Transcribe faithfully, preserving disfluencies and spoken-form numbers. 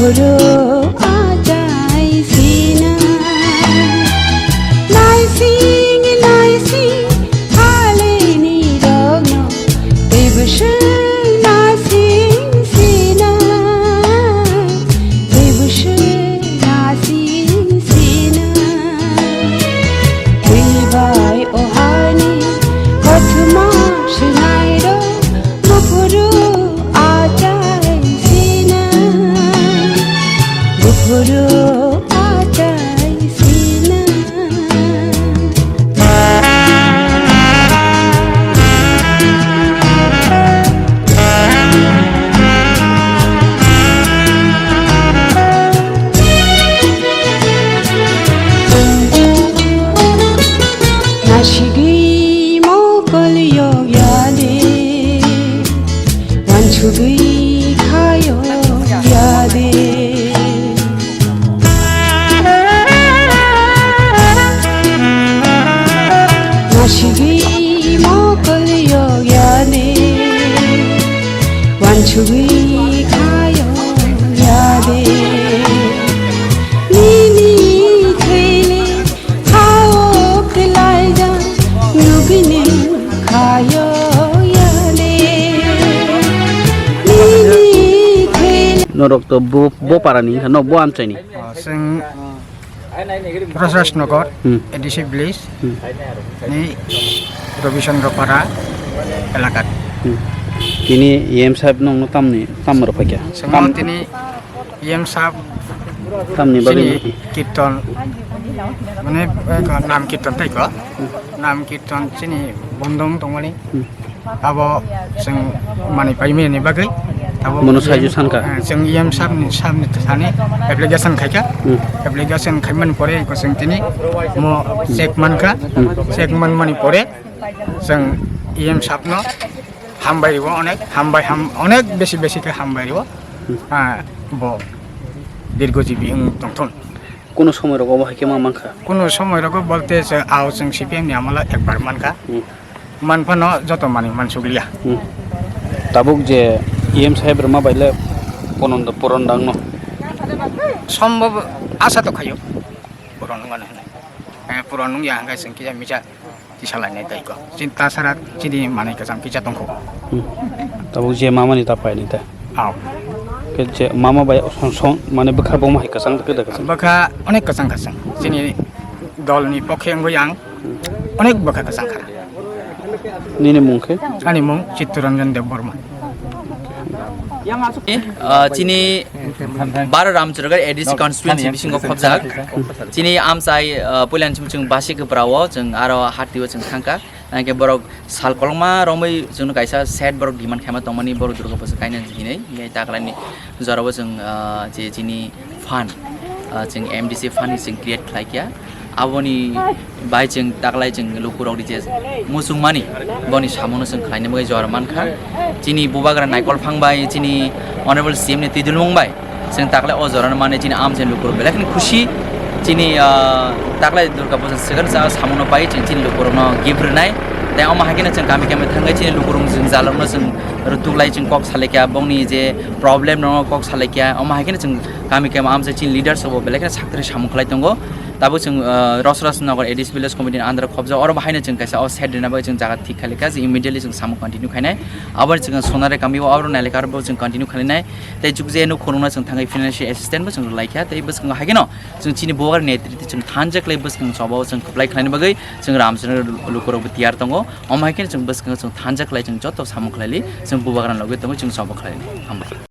Oro achai sina, naising naising halini rokno, tei bwswk naising sina, tei bwswk naising sina. Twi bai o hani kothoma swnairok, buphuru achai sina, buphuru achai sina. Nasigwi mokol yok ya de, wansugwi kha yok ya de. Nasigwi mokol yok ya de, wansugwi kha yok ya de. Nini thele Norok to bo, bo para ni wngkha, no, bo amchai ni. Ah, chwng Rosraj Nagar, Hmm. A D C village Hmm. ni Rabi Chandra Para elaka. Hmm. Tini E M sahib nongno tamni, tam rw phaikha? Chwngno Tam- tini E M sahib Tamni bagwi chini no? Kirtan, mane, eh, nam kirtan tai ko? Nam kirtan chini bondong tongmani. Hmm. Abo chwng mani paimani bagwi. Abo Mono chwng, saijo sanka? Eh, chwng E M sahib ni, sahib ni thani application khaikha. Hmm. Application khaimani pore ko chwng tini mo check mankha. Hmm. Check manmani pore chwng E M sahib no hambai ribo, onek hambai, ham, onek besi besi khe hambai ribo. Hmm. Ah, bo dirgo jibi wng tongthun. Kuno somoi rogo bo hai khe ma mankha? Kuno somoi rogo bolte se ao chwng C P M ni amolo ekbar mankha. Hmm. Manphano joto manwi mansukliya. Hmm. Tabuk je E M sahib rwma bai le ponondo puron dangno? Sombhob asa to khayo. Puron wngmano hinwi. Eh, puron wngya hwnkhe chwng kisa misa tisa lainai tei ko. Chini tasara chini manwi kwcham kisa tongkho. Hmm. Tabuk je mamani ta paini ta. Ao. Khe je mama bai song song mane bwkha bo hai kwchang khe da kwchang. Bwkha onek kwchang kwchang. Chini dolni pokhe wngwi ang onek bwkha kwchang kha. Nini mung khe? Ani mung Chittoranjan Debbarma. Ah, chini Bara Ramcharagar A D C constituency bisingo khobjak. Chini amchai, ah, puilani chwng basi kwprao chwng aro hatio chwng thangkha. Hingke borok sal kolokma romwi chwngno kaisa set borok demand khaima tongmani borok Durga Puja kainani hinwi. Hingke taklaini jorabo chwng, ah, je chini fund, ah, chwng M D C fund ni chwng create khlai kha. Aboni bai chwng taklai chwng lukurokni je muchungmani boni samungo chwng khlaina bagwi jora mankha. Chini bubagra Naikol Phang bai chini Honorable C M ni twidulmung bai chwng taklai o jorano mani chini amchai lukurok belai kheno khusi. Chini, ah, taklai Durga Puja swkang cha samungo pai chwng chini lukurokno gift rwnai. Tei omo hai kheno chwng kami kami thangwi chini lukurok jwng jalrokno chwng rwtuklai chwng kok salaikha bongni je problem rokno kok salaikha. Omo hai kheno chwng kami kami amchai chini leaders rokbo belai kheno sakthari samung khlai tongo. Tabuk chwng, ah, Rosraj Nagar A D C village committee ni under o khobjak, oro bo haino chwng kaisa o set rwna bagwi chwng jaga thik khalikha, chwng immediately chwng samung continue khainai. Aboni chwng Sonare kami o oro nailekha, aro bo chwng continue khainai. Tei chukje nuk khulumna chwng thangwi financial assistance bo chwng rwlaikha, tei bwskango haikhe no chwng chini bubagra netrite chwng thansa khlai bwskang choba o chwng kwplai khlaina bagwi chwng Ramchakra lukurok bo tiyar tongo. Omo haikhe no chwng bwskango chwng thansa khlai chwng joto samung khlaili chwng bubagra logwi tongo chwng choba khlaili. Hambai.